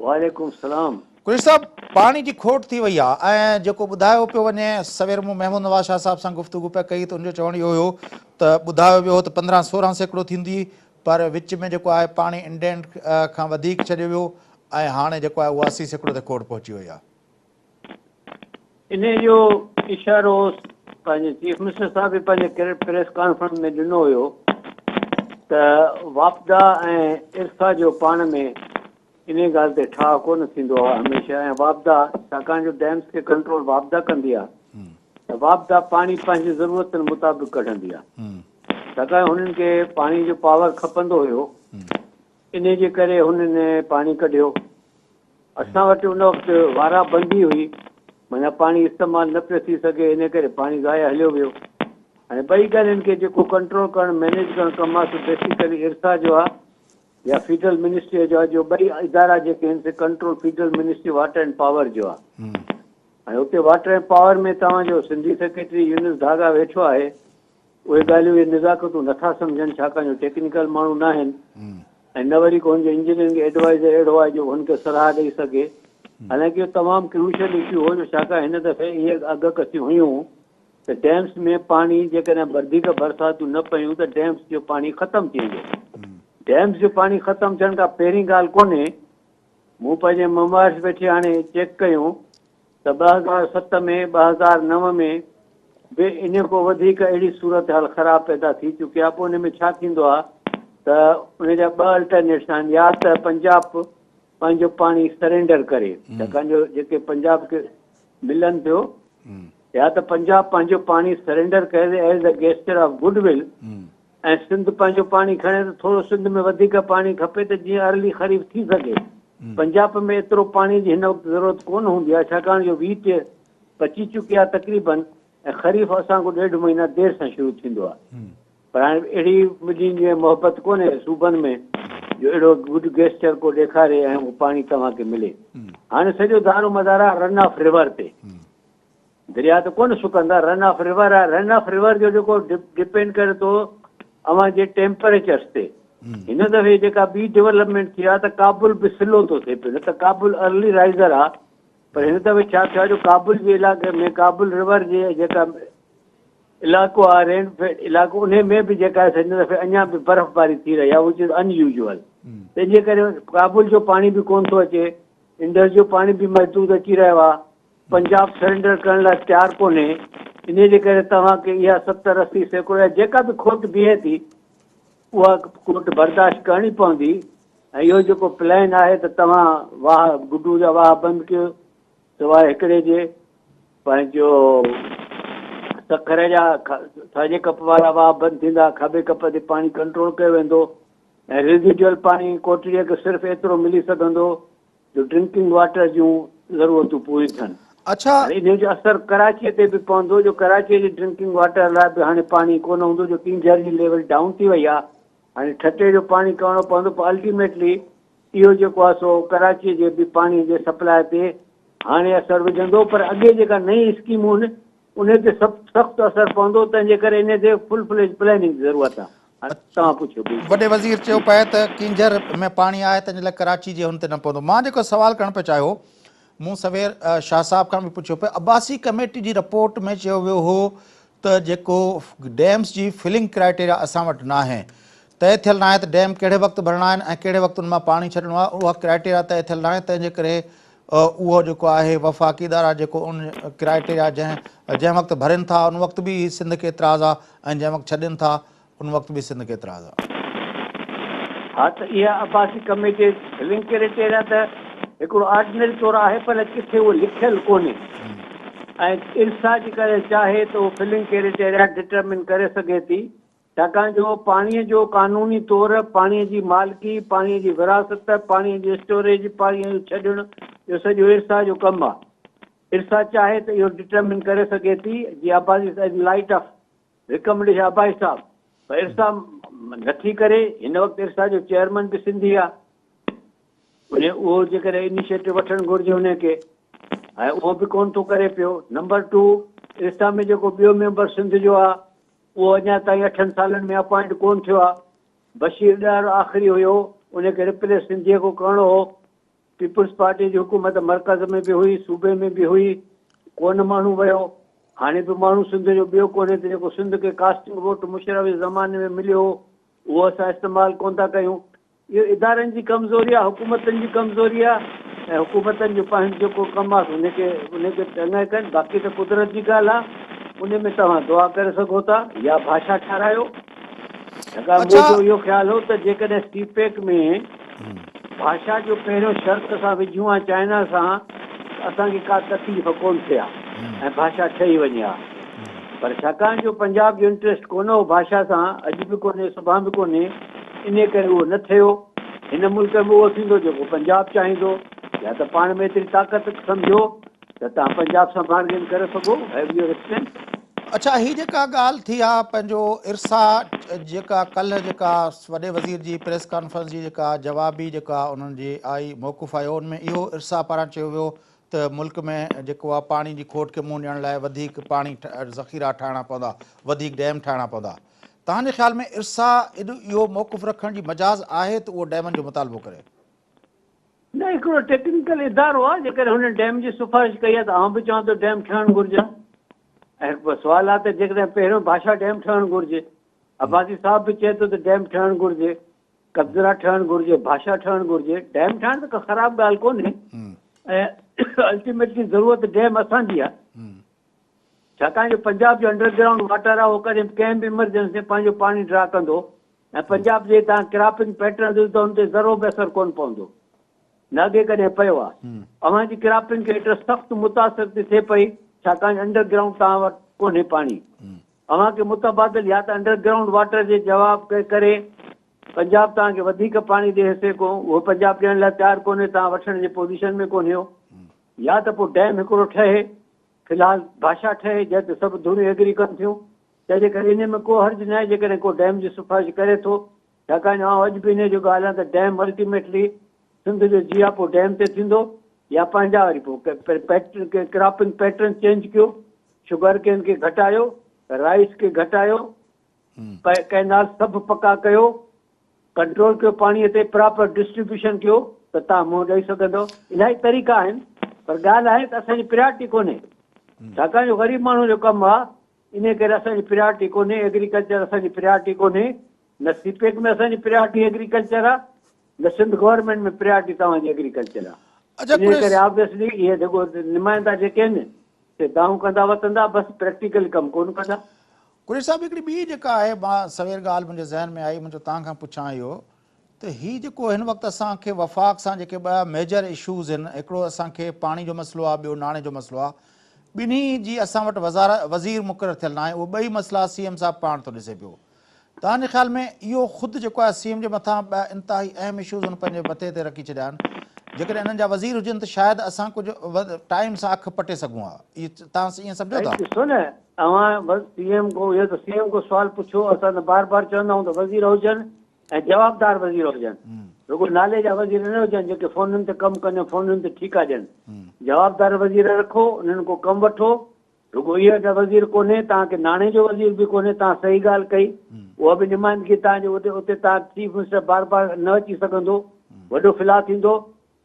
وعليڪم السلام. قريشي صاحب پاڻي جي کوٽ ٿي وئي آهي ۽ جيڪو ٻڌايو پيو وڃي سوير مون محمود نواز شاهه صاحب سان گفتگو پئي ڪئي ته ان جو چوڻ اهو هيو ته ٻڌايو ويو هو ته 15 16% ٿيندي پر وچ ۾ جيڪو آهي پاڻي انڊينٽ کان وڌيڪ ڇڏيو ويو ۽ هاڻي جيڪو آهي اهو 80% تي کوٽ پهچي وئي آهي. انهيء جو اشارو پنهنجي چيف منسٽر صاحب به پنهنجي پريس ڪانفرنس ۾ ڏنو هيو ته واپڊا ۽ ارسا جو پاڻ ۾ انهيء ڳالهه تي ٺاهه ڪونه ٿيندو آهي هميشه ۽ واپڊا ڇاڪاڻ جو ڊيمز کي ڪنٽرول واپڊا ڪندي آهي ته واپڊا پاڻي پنهنجي ضرورتن مطابق ڪڍندي آهي ڇاڪاڻ هنن کي پاڻي جو پاور کپندو هيو انهي جي ڪري هنن پاڻي ڪڍيو اسان وٽ ان وقت وارا بندي هئي معنيٰ پاڻي استعمال نه پيو ٿي سگهي انهي ڪري پاڻي ضايع هليو ويو هاڻي ٻئي ڳالهين کي جيڪو ڪنٽرول ڪرڻ مينيج ڪرڻ ڪم آهي سو بيسيڪلي ارسا جو آهي يا فيڊرل منسٽريء جو آهي جو ٻئي ادارا جيڪي آهن سي control federal ministry water and power جو آهي ۽ اتي واٽر ۽ پاور ۾ توهان جو سنڌي سيڪريٽري يونس ڌاڳا ويٺو آهي اهي ڳالهيون اهي نزاڪتون نٿا سمجهن ڇاڪاڻ جو ٽيڪنيڪل ماڻهو ناهن ۽ نه وري ڪو هن جو انجنيئرنگ ايڊوائزر اهڙو آهي جو هن کي صلاح ڏئي سگهي حالانڪه اهو تمام ڪروشل اشو هو جو ڇاڪاڻ هن دفعي اهي اڳڪٿيون هيون ته ڊيمز ۾ پاڻي جيڪڏهن وڌيڪ برساتون نه پيون ته ڊيمز جو پاڻي ختم ٿي ويندو. ڊيمز جو پاڻي ختم ٿيڻ ڪا پهرين ڳالهه ڪونهي. مون پنهنجي مموائرز ويٺي هاڻي چيڪ ڪيون ته 2007 ۾ 2009 ۾ به ان کان وڌيڪ اهڙي صورتحال خراب پيدا ٿي چڪي آهي. پوء ان ۾ ڇا ٿيندو آهي ته ان جا ٻه الٽرنيٽس آهن يا ته پنجاب پنهنجو پاڻي سرينڊر ڪري ڇاڪاڻ جو جيڪي پنجاب کي ملن ٿيو يا ته پنجاب پنهنجو پاڻي سرينڊر ڪري as a gesture of good will ۽ Sindh پنهنجو پاڻي کڻي ته ٿورو سنڌ ۾ وڌيڪ پاڻي کپي ته جيئن ارلي خريف ٿي سگهي. پنجاب ۾ ايترو پاڻي جي هن وقت ضرورت ڪونه هوندي آهي ڇاڪاڻ جو ويٽ پچي چڪي آهي تقريبن ۽ خريف اسان کان ڏيڍ مهينا دير سان شروع ٿيندو آهي. پر هاڻي اهڙي ٻنهي ۾ محبت ڪونهي صوبن ۾ جو اهڙو گڊ گيسچر ڪو ڏيکاري ۽ اهو پاڻي توهان کي ملي. هاڻي سڄو دارو مدار آهي رن آف ريور تي. درياء ته ڪونه سڪندا، رن آف ريور آهي. رن آف ريور جو جيڪو ڊپينڊ ڪري ٿو اوهان جي ٽيمپريچرس تي. هن دفعي جيڪا ٻي ڊولپمينٽ ٿي آهي ته ڪابل به سلو ٿو ٿئي پيو نه ته ڪابل ارلي رائزر آهي پر هن دفعي ڇا ٿيو آهي جو ڪابل جي علائقي ۾ ڪابل ريور جي جيڪا علائقو آهي رين فيڊ علائقو انهي ۾ به جيڪا آهي هن دفعي اڃا به برفباري ٿي رهي آهي وچ از ان يوزوئل تنهن جي ڪري ڪابل جو پاڻي به ڪونه ٿو اچي انڊس جو پاڻي به محدود اچي رهيو آهي پنجاب سرينڊر ڪرڻ لاء تيار ڪونهي انهي جي ڪري توهان کي اها 70 80% يا جيڪا به کوٽ بيهي ٿي اها کوٽ برداشت ڪرڻي پوندي ۽ اهو جيڪو پلان آهي ته توهان واهه گڊو جا واهه بند ڪيو سواء هڪڙي جي پنهنجو سکر جا ساڄي ڪپ وارا واهه بند ٿيندا، کاٻي ڪپ تي پاڻي ڪنٽرول ڪيو ويندو ۽ ريزيڊيول پاڻي ڪوٽڙيء کي صرف ايترو ملي سگهندو جو ڊرنڪنگ واٽر جون ضرورتون پوريون ٿين. هاڻي انهيء جو اثر ڪراچيء تي به پوندو جو ڪراچيء جي ڊرنڪنگ واٽر لاء به هاڻي پاڻي ڪونه هوندو جو ڪينجهر جي ليول ڊائون ٿي وئي آهي، هاڻي ٺٽي جو پاڻي ڪرڻو پوندو پر الٽيميٽلي اهو جيڪو آهي سو ڪراچيء جي به پاڻي جي سپلاء تي هاڻي اثر وجهندو پر اڳي جيڪا نئين اسڪيمون آهن انهي تي سخت اثر پوندو تنهن جي ڪري انهي تي فل فليج پلاننگ جي ضرورت آهي. هاڻي توهان پڇيو ٻي. وڏي وزير چيو پئي ته ڪينجهر ۾ پاڻي آهي تنهن جي لاء ڪراچي جي هن تي نه پوندو. مان جيڪو سوال ڪرڻ پئي چاهيو مون سوير شاهه صاحب کان به پڇيو پئي عباسي ڪميٽي جي رپورٽ ۾ چيو ويو هو ته جيڪو ڊيمز جي فلنگ ڪرائيٽيريا اسان وٽ ناهي، طئي ٿيل ناهي ته ڊيم ڪهڙي وقت ڀرڻا آهن ۽ ڪهڙي وقت ان مان پاڻي ڇڏڻو آهي، اها ڪرائيٽيريا طئي ٿيل ناهي، تنهن جي ڪري اهو جيڪو آهي وفاقي ادارا جيڪو ان ڪرائيٽيريا جنهن جنهن وقت ڀرين ٿا ان وقت به سنڌ کي اعتراض آهي ۽ جنهن وقت ڇڏين ٿا ان وقت به سنڌ کي اعتراض آ. ها ته اها عباسي ڪميٽي فلنگ ڪريٽيريا ته هڪڙو آرڊنري طور آهي پر ڪٿي اهو لکيل ڪونهي ۽ ارسا جيڪڏهن چاهي ته اهو فلنگ ڪريٽيريا ڊٽرمن ڪري سگهي ٿي ڇاڪاڻ جو پاڻي جو قانوني طور پاڻي جي مالڪي، پاڻي جي ورهاست، پاڻي جي اسٽوريج، پاڻي جو ڇڏڻ اهو سڄو ارسا جو ڪم آهي. ارسا چاهي ته اهو ڊٽرمن ڪري سگهي ٿي جي عباسي ان لائيٽ آف ريڪمنڊيشن عباسي صاحب پر ارسا نٿي ڪري هن وقت ارسا جو چيئرمن به سنڌي آ ان اهو جيڪڏهن انيشيٽو وٺڻ گهرجي ان کي ۽ اهو به ڪون ٿو ڪري پيو نمبر 2 ارسا ۾ جيڪو ٻيو ميمبر سنڌ جو آ اهو اڃا تائين اٺن سالن ۾ اپوائنٽ ڪون ٿيو آ بشير ڏهر آخري هيو ان کي ريپليس سنڌي کو ڪرڻو هو پيپلز پارٽي جي حڪومت مرڪز ۾ به هئي، صوبي ۾ به هئي، ڪونه ماڻهو ويو. هاڻي به ماڻهو سنڌ جو ٻيو ڪونهي ته جيڪو سنڌ کي ڪاسٽنگ ووٽ مشرف جي زماني ۾ مليو هو، اهو اسان استعمال ڪونه ٿا ڪيون. اهو ادارن جي ڪمزوري آهي، حڪومتن جي ڪمزوري آهي ۽ حڪومتن جو پنهنجو جيڪو ڪم آهي سو انهي کي انهي کي چڱائي ڪن، باقي ته قدرت جي ڳالهه آهي، انهي ۾ توهان دعا ڪري سگهو ٿا يا ڀاشا ٺهرايو. ڇاڪاڻ منهنجو اهو خيال هو ته جيڪڏهن سي پيڪ ۾. ڀاشا جو پهريون شرط اسان وجهون ها چائنا سان ته اسان کي ڪا تڪليف ڪونه ٿئي ها ۽ ڀاشا ٺهي وڃي ها پر ڇاڪاڻ جو پنجاب جو انٽريسٽ ڪونه هو ڀاشا سان اڄ به ڪونهي سڀان به ڪونهي انهي ڪري اهو نه ٿيو. هن ملڪ ۾ اهو ٿيندو جيڪو پنجاب چاهيندو يا ته پاڻ ۾ ايتري طاقت سمجهو ته توهان پنجاب سان بارگين ڪري سگهو have your strength. اڇا هي جيڪا ڳالهه ٿي آ پنهنجو ارسا جيڪا ڪلهه جيڪا وڏي وزير جي پريس ڪانفرنس جي جيڪا جوابي جيڪا انهن جي آئي موقف آيو ان ۾ اهو ارسا پاران چيو ويو ته ملڪ ۾ جيڪو آ پاڻي جي کوٽ کي منهن ڏيڻ لاء وڌيڪ پاڻي ذخيرا ٺاهڻا پوندا وڌيڪ ڊيم ٺاهڻا پوندا توهان جي خيال ۾ ارسا ايڏو اهو موقف رکڻ جي مجاز آهي ته اهو ڊيمن جو مطالبو ڪري؟ نه هڪڙو ٽيڪنيڪل ادارو آهي جيڪڏهن هنن ڊيم جي سفارش ڪئي آهي ته آئون به چوان ٿو ڊيم ٺهڻ گهرجن ۽ هڪ سوال آهي ته جيڪڏهن پهريون ڀاشا ڊيم ٺهڻ گهرجي عباسي صاحب به چئي ٿو ته ڊيم ٺهڻ گهرجي قبضرا ٺهڻ گهرجي ڀاشا ٺهڻ گهرجي ڊيم ٺاهڻ ته ڪا خراب ڳالهه ڪونهي ۽ الٽيميٽلي ضرورت ڊيم اسان جي آهي ڇاڪاڻ جو پنجاب جو انڊر گرائونڊ واٽر آهي اهو ڪڏهن ڪنهن به ايمرجنسي ۾ پنهنجو پاڻي ڊرا ڪندو ۽ پنجاب جي تان ڪراپنگ پيٽرن ڏس ته ان تي ذرو به اثر ڪونه پوندو نه اڳي ڪڏهن پيو آ. اوهان جي ڪراپنگ کي ايترو سخت متاثر ٿي ٿئي پئي ڇاڪاڻ انڊر گرائونڊ توهان وٽ ڪونهي پاڻي. اوهان کي متبادل يا ته انڊر گرائونڊ واٽر جي جواب ڪري پنجاب توهان کي وڌيڪ پاڻي ڏي حصي ڪو اهو پنجاب ڏيڻ لاء تيار ڪونهي توهان وٺڻ جي پوزيشن ۾ ڪونهيو يا ته پوء ڊيم هڪڙو ٺهي في الحال ڀاشا ٺهي جنهن تي سڀ ڌريون ايگري ڪن ٿيون. تنهن جي ڪري انهي ۾ ڪو حرج ناهي جيڪڏهن ڪو ڊيم جي سفارش ڪري ٿو، ڇاڪاڻ جو آئون اڄ به انهي جو ڳالهه آهيان ته ڊيم الٽيميٽلي سنڌ جو جياپو ڊيم تي ٿيندو يا پنهنجا وري پوء ڪراپنگ پيٽرن چينج ڪيو، شگر ڪين کي گهٽايو، رائيس کي گهٽايو، ڪئنال سڀ پڪا ڪيو، ڪنٽرول ڪيو پاڻي تي پراپر ڊسٽريبيوشن ڪيو ته توهان منهن ڏئي سگهندو. الاهي طريقا آهن پر ڳالهه آهي ته اسان جي پريارٽي ڪونهي ڇاڪاڻ جو غريب ماڻهو جو ڪم آهي انهي ڪري اسان جي پريارٽي ڪونهي ايگريڪلچر اسان جي پريارٽي ڪونهي نه سي پيڪ ۾ اسان جي پريارٽي ايگريڪلچر آ نه سنڌ گورنمينٽ ۾ پريارٽي توهان جي ايگريڪلچر آ اڇا انهي قريش ڪري آبويسلي اهي جيڪو نمائندا جيڪي آهن سي دانهون ڪندا وتندا بس پريڪٽيڪل ڪم ڪونه ڪندا. قريش صاحب هڪڙي ٻي جيڪا آهي مان سوير ڳالهه منهنجي ذهن ۾ آئي منهنجو توهان کان پڇان اهو ته هي جيڪو هن وقت اسان کي وفاق سان جيڪي ٻه ميجر اشوز آهن هڪڙو اسان کي پاڻي جو مسئلو آهي ٻيو ناڻي جو مسئلو آهي ٻنهي جي اسان وٽ وزارت وزير مقرر ٿيل ناهي اهي ٻئي مسئلا سي ايم صاحب پاڻ ٿو ڏسي پيو توهان جي خيال ۾ اهو خود جيڪو آهي سي ايم جي مٿان ٻه انتهائي اهم اشوز هن پنهنجي مٿي تي رکي ڇڏيا آهن جيڪڏهن انهن جا وزير هجن ته شايد اسان ڪجهه ٽائيم سان اک پٽي سگهون ها اهي توهان ائين سمجهو سائين ٿا؟ ڏسو نه اوهان بس سي ايم کو اهو ته سي ايم کو سوال پڇو اسان ته بار بار چوندا آهيون ته وزير هجن ۽ جوابدار وزير هجن، رڳو نالي جا وزير نه هجن جيڪي فونن تي ڪم ڪن ۽ فونن تي ٺيڪا ڏين. جوابدار وزير رکو، انهن کان ڪم وٺو. رڳو اهو ته وزير ڪونهي، توهان کي ناڻي جو وزير به ڪونهي، توهان صحيح ڳالهه ڪئي، اها به نمائندگي توهان جي اتي اتي توهان چيف منسٽر بار بار نه اچي سگهندو، وڏو فلاء ٿيندو.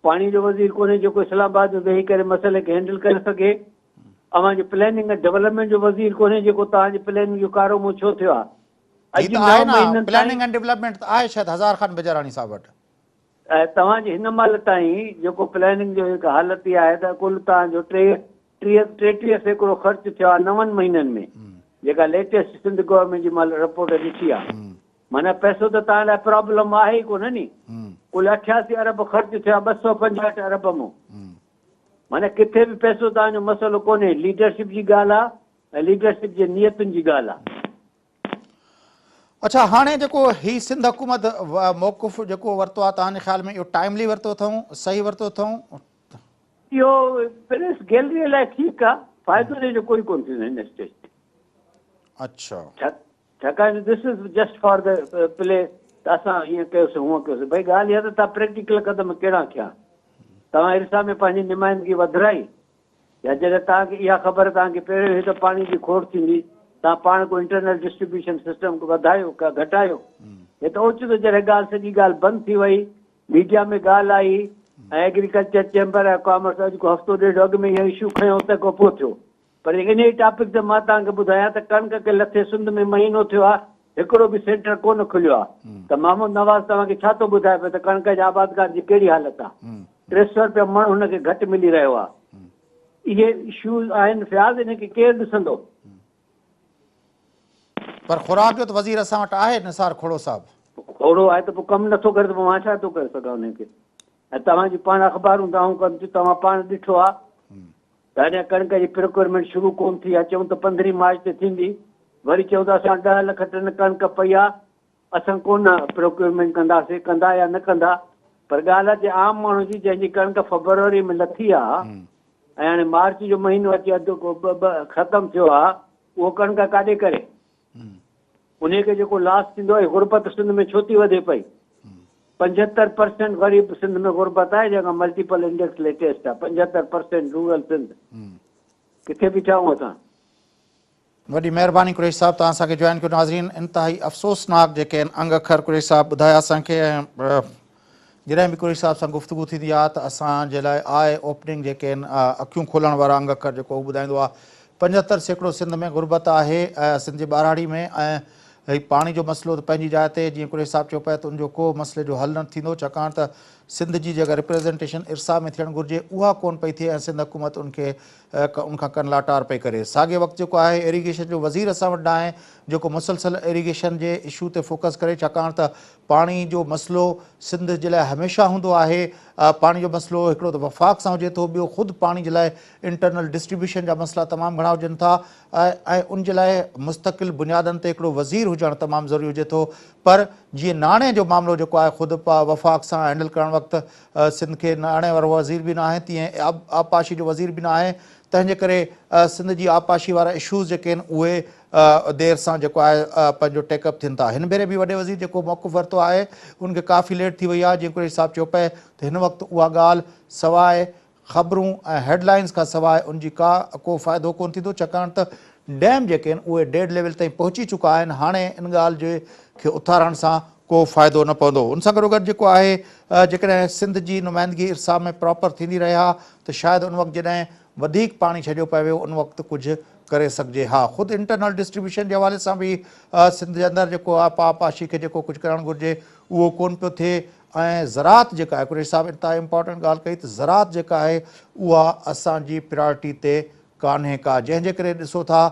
پاڻي جو وزير ڪونهي جيڪو اسلام آباد ۾ ويهي ڪري مسئلي کي هينڊل ڪري سگهي. اوهان جو پلاننگ ۽ ڊولپمينٽ جو وزير ڪونهي جيڪو توهان جي پلاننگ جو ڪارو منهن ڇو ٿيو آهي. هي اڄ ته نو آهي نه مهينن تائين پلاننگ اينڊ ڊولپمينٽ ته آهي شايد هزار خان بجاراڻي صاحب وٽ. ۽ توهان جي هن مهل تائين جيڪو پلاننگ جو هڪ حالت اها آهي ته ڪل توهان جو ٽي ٽيهه 33% خرچ ٿيو آهي نون مهينن ۾ جيڪا ليٽيسٽ سنڌ گورنمينٽ جي مهل رپورٽ ڏٺي آهي معنيٰ پئسو ته توهان لاء پرابلم آهي ئي ڪونه ني ڪل 88 ارب خرچ ٿيو آهي 265 ارب مون معنيٰ ڪٿي به پئسو توهان جو مسئلو ڪونهي ليڊرشپ جي ڳالهه آهي ۽ ليڊرشپ جي نيتن جي ڳالهه آهي. اڇا هاڻي جيڪو هي سنڌ حڪومت موقف جيڪو ورتو آهي توهان جي خيال ۾ اهو ٽائملي ورتو اٿئون صحيح ورتو اٿئون؟ اهو پريس گيلري لاء ٺيڪ آهي فائدو ان جو ڪوئي ڪونه ٿيندو هن اسٽيج تي. اڇا. ڇاڪاڻ جو this is just for the play ته اسان هيئن ڪيوسين هونئن ڪيوسين ڀئي ڳالهه اها ته توهان پريڪٽيڪل قدم ڪهڙا کنيا توهان ارسا ۾ پنهنجي نمائندگي وڌرائي يا جڏهن توهان کي اها خبر توهان کي پهريون هئي ته پاڻي جي کوٽ ٿيندي، توهان پاڻ ڪو انٽرنل ڊسٽريبيوشن سسٽم کي وڌايو ڪا گهٽايو؟ هي ته اوچتو جڏهن ڳالهه سڄي ڳالهه بند ٿي وئي، ميڊيا ۾ ڳالهه آئي ۽ ايگريڪلچر چيمبر ۽ ڪامرس اڄ ڪو هفتو ڏيڍ اڳ ۾ اهو اشو کنيو تنهن کان پوء ٿيو. پر انهيء ٽاپڪ تي مان توهان کي ٻڌايان ته ڪڻڪ کي لٿي سنڌ ۾ مهينو ٿيو آهي، هڪڙو به سينٽر ڪونه کليو آهي ته محمود نواز توهان کي ڇا ٿو ٻڌائي پيو ته ڪڻڪ جي آبادگار جي ڪهڙي حالت آهي؟ 300 رپيا مڻ هن کي گهٽ ملي رهيو آهي. اهي اشوز آهن فياض ان کي ڪير ڏسندو؟ پر خوراڪ جو ته وزير اسان وٽ آهي نثار کوڙو صاحب. کوڙو آهي ته پوء ڪم نٿو ڪري ته پوء مان ڇا ٿو ڪري سگهان انهي کي. ۽ توهان جون پاڻ اخبارون دانهون ڪن ٿيون، توهان پاڻ ڏٺو آ ته اڃا ڪڻڪ جي پروڪيورمينٽ شروع ڪونه ٿي آ، چئون ته پندرهين مارچ تي ٿيندي، وري چئون ته اسان ڏهه لک ٽن ڪڻڪ پئي آ، اسان ڪونه پروڪيورمينٽ ڪنداسين، ڪندا يا نه ڪندا، پر ڳالهه آ جي عام ماڻهو جي جنهن جي ڪڻڪ فبروري ۾ لٿي آ ۽ هاڻي مارچ جو مهينو اچي اڌ ختم ٿيو آ، اهو ڪڻڪ ڪاڏي ڪري؟ انهيء کي جيڪو لاس ٿيندو آهي، غربت سنڌ ۾ ڇو ٿي وڌي پئي؟ 75 پرسينٽ غريب سنڌ ۾ غربت آهي، جنهن کان ملٽيپل انڊيڪس ليٽيسٽ آهي، 75 پرسينٽ رورل سنڌ. ڪٿي بيٺا آهيون اسان؟ وڏي مهرباني قريشي صاحب توهان اسان کي جوائن ڪيو ناظرين انتهائي افسوسناڪ جيڪي آهن انگ اکر قريشي صاحب ٻڌايا اسان کي ۽ جڏهن به قريشي صاحب سان گفتگو ٿيندي آهي ته اسان جي لاء آء اوپننگ جيڪي آهن اکيون کولڻ وارا انگ اکر جيڪو هو ٻڌائيندو آهي 75% سنڌ ۾ غربت آهي سنڌ جي ٻهراڙي ۾ ۽ هي پاڻي جو مسئلو ته پنهنجي جاء تي جيئن قريشي صاحب چيو پئي ته ان جو ڪو مسئلي جو حل نه ٿيندو ڇاڪاڻ ته سنڌ جي جيڪا ريپريزنٽيشن ارسا ۾ ٿيڻ گهرجي اها ڪونه پئي ٿئي ۽ سنڌ حڪومت ان کي ان کان ڪن لاٽار پئي ڪري ساڳي وقت جيڪو آهي ايريگيشن جو وزير اسان وٽ ناهي جيڪو مسلسل ايريگيشن جي اشو تي فوڪس ڪري ڇاڪاڻ ته پاڻي جو مسئلو سنڌ جي لاء هميشه هوندو آهي، پاڻي جو مسئلو هڪڙو ته وفاق سان هجي ٿو، ٻيو خود پاڻي جي لاء انٽرنل ڊسٽريبيوشن جا مسئلا تمام گهڻا هجن ٿا ۽ ان جي لاء مستقل بنيادن تي هڪڙو وزير هجڻ تمام ضروري هجي ٿو پر جيئن ناڻي جو معاملو جيڪو آهي خود وفاق سان هينڊل ڪرڻ وقت سنڌ کي ناڻي وارو وزير به ناهي تيئن آبپاشي جو وزير به ناهي تنهن جي ڪري سنڌ جي آبپاشي وارا اشوز جيڪي آهن اهي دير سان جيڪو آهي پنهنجو ٽيڪ اپ ٿين ٿا. هن ڀيري به وڏي وزير جيڪو موقف ورتو آهي ان کي ڪافي ليٽ ٿي وئي آهي جيئن قريشي صاحب چيو پئي ته هن وقت اها ڳالهه سواء خبرون ۽ هيڊ لائنز کان سواء ان جي ڪا ڪو فائدو ڪونه ٿيندو ڇاڪاڻ ته ڊيم جيڪي آهن اهي ڊيڊ ليول تائين پهچي چڪا آهن هاڻي ان ڳالهه جي کي اٿارڻ سان ڪو فائدو نه پوندو ان سان گڏوگڏ جيڪو آهي جيڪڏهن سنڌ جي نمائندگي ارسا ۾ پراپر ٿيندي رهي ها ته شايد ان وقت جڏهن وڌيڪ پاڻي ڇڏيو پئي ويو ان وقت ڪجهه ڪري سگهجي ها. خود انٽرنل ڊسٽريبيوشن جي حوالي سان به سنڌ جي اندر جيڪو آهي پاء پاشي کي جيڪو ڪجهه ڪرڻ گهرجي اهو ڪونه پيو ٿئي ۽ زراعت جيڪا آهي قريشي صاحب انتهائي امپارٽنٽ ڳالهه ڪئي ته زراعت جيڪا آهي اها اسان جي پرائرٽي تي ڪانهي ڪا جنهن جي ڪري ڏسو ٿا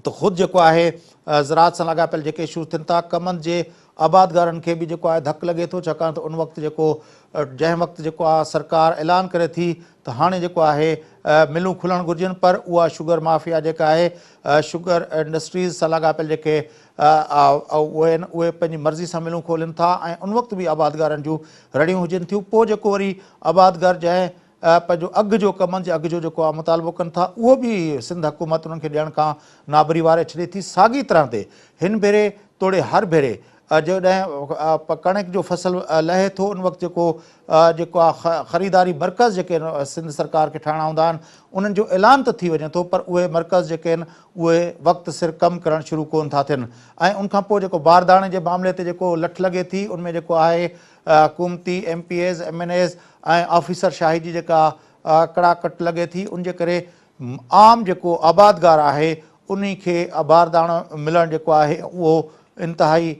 ته خود جيڪو آهي زراعت سان لاڳاپيل جيڪي اشوز ٿين ٿا ڪمند جي آبادگارن کي به جيڪو آهي ڌڪ لڳي ٿو ڇاڪاڻ ته ان وقت جيڪو جنهن وقت جيڪو آهي سرڪار اعلان ڪري ٿي ته هاڻي جيڪو آهي ملون کلڻ گهرجن پر اها شگر مافيا جيڪا آهي شگر انڊسٽريز سان لاڳاپيل جيڪي اهي آهن اهي پنهنجي مرضي سان ملون کولين ٿا ۽ ان وقت به آبادگارن جون رڙيون هجن ٿيون پوء جيڪو وري آبادگار جنهن پنهنجو اگهه جو ڪمند جي اگهه جو جيڪو آهي مطالبو ڪن ٿا اهو به سنڌ حڪومت انهن کي ڏيڻ کان نابري واري ڇڏي ٿي ساڳي طرح تي هن ڀيري توڙي هر ڀيري جڏهن ڪڻڪ جو فصل لهي ٿو ان وقت جيڪو جيڪو آهي خريداري مرڪز جيڪي سنڌ سرڪار کي ٺاهڻا هوندا آهن انهن جو اعلان ته ٿي وڃي ٿو پر اهي مرڪز جيڪي آهن اهي وقت سر ڪم ڪرڻ شروع ڪون ٿا ٿين ۽ ان کان پوء جيڪو بارداڻي جي معاملي تي جيڪو لٺ لڳي ٿي ان ۾ جيڪو آهي حڪومتي M P As, M N As ۽ officer شاهي جي جيڪا ڪڙاڪٽ لڳي ٿي ان جي ڪري عام جيڪو آبادگار آهي انهي کي بارداڻو ملڻ جيڪو آهي اهو انتهائي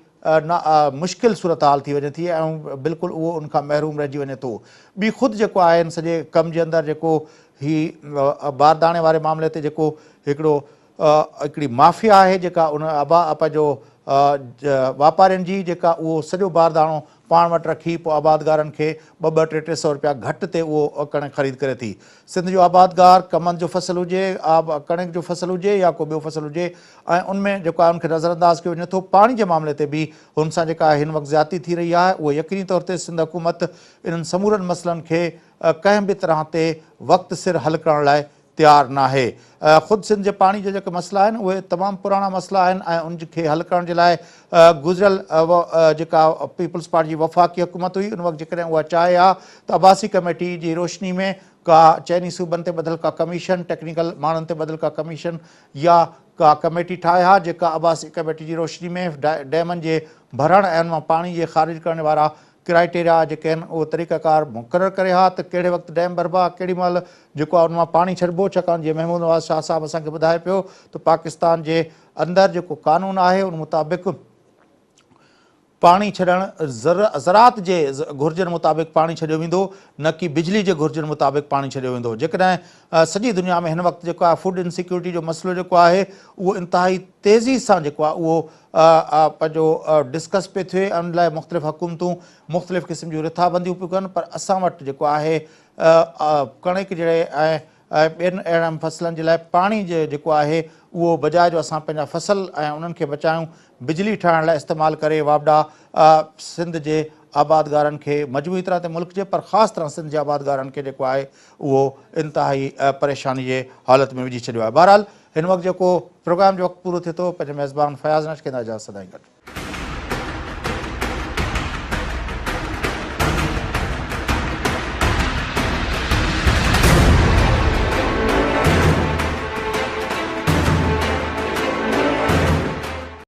مشڪل صورتحال ٿي وڃي ٿي ۽ بلڪل اهو ان کان محروم رهجي وڃي ٿو. ٻي خود جيڪو آهي ان سڄي ڪم جي اندر جيڪو هي بارداڻي واري معاملي تي جيڪو هڪڙو هڪڙي مافيا آهي جيڪا ان پنهنجو واپارين جي جيڪا اهو سڄو بارداڻو پاڻ وٽ رکي پوء آبادگارن کي ٻه ٻه ٽي ٽي سئو رپيا گهٽ تي اهو ڪڻڪ خريد ڪري ٿي. سنڌ جو آبادگار ڪمند جو فصل هجي، ڪڻڪ جو فصل هجي يا ڪو ٻيو فصل هجي ۽ ان ۾ جيڪو آهي ان کي نظرانداز ڪيو وڃي ٿو. پاڻي جي معاملي تي به هن سان جيڪا هن وقت زيادتي ٿي رهي آهي اهو يقيني طور تي سنڌ حڪومت انهن سمورن مسئلن کي ڪنهن به طرح تي وقت سر حل ڪرڻ لاء تيار ناهي. خود سنڌ جي پاڻي جا جيڪي مسئلا آهن اهي تمام پراڻا مسئلا آهن ۽ ان کي حل ڪرڻ جي لاء گذريل جيڪا پيپلز پارٽي جي وفاقي حڪومت هئي ان وقت جيڪڏهن اها چاهي ها ته عباسي ڪميٽي جي روشني ۾ ڪا چئني صوبن تي ٻڌل ڪا ڪميشن ٽيڪنيڪل ماڻهن تي ٻڌل ڪا ڪميشن يا ڪا ڪميٽي ٺاهي ها جيڪا عباسي ڪميٽي جي روشني ۾ ڊيمن جي ڀرڻ ۽ ان مان پاڻي جي خارج ڪرڻ وارا ڪرائيٽيريا جيڪي آهن اهو طريقه ڪار مقرر ڪري ها ته ڪهڙي وقت ڊيم ڀربا ڪهڙي مهل جيڪو آهي ان مان پاڻي ڇڏبو ڇاڪاڻ جيئن محمود نواز شاهه صاحب اسان کي ٻڌائي پيو ته پاڪستان جي اندر جيڪو قانون آهي ان مطابق پاڻي ڇڏڻ زراعت جي گهرجن مطابق پاڻي ڇڏيو ويندو نه ڪي بجلي جي گهرجن مطابق پاڻي ڇڏيو ويندو. جيڪڏهن سڄي دنيا ۾ هن وقت جيڪو آهي فوڊ انسيڪيورٽي جو مسئلو جيڪو آهي اهو انتهائي تيزي سان جيڪو آهي اهو پنهنجو ڊسڪس پيو ٿئي، ان لاء مختلف حڪومتون مختلف قسم جون رٿابنديون پيون ڪن، پر اسان وٽ جيڪو آهي ڪڻڪ جهڙي ۽ ٻين اهڙن فصلن جي لاء پاڻي جيڪو آهي اهو بجاء جو اسان پنهنجا فصل ۽ انهن کي بچايون بجلي ٺاهڻ لاء استعمال ڪري واپڊا سنڌ جي آبادگارن کي مجموعي طرح تي ملڪ جي پر خاص طرح سنڌ جي آبادگارن کي جيڪو آهي اهو انتهائي پريشاني جي حالت ۾ وجهي ڇڏيو آهي. بهرحال هن وقت جيڪو پروگرام جو وقت پورو ٿئي ٿو، پنهنجي ميزبان فياض نش کي اجازت سدائين گڏ.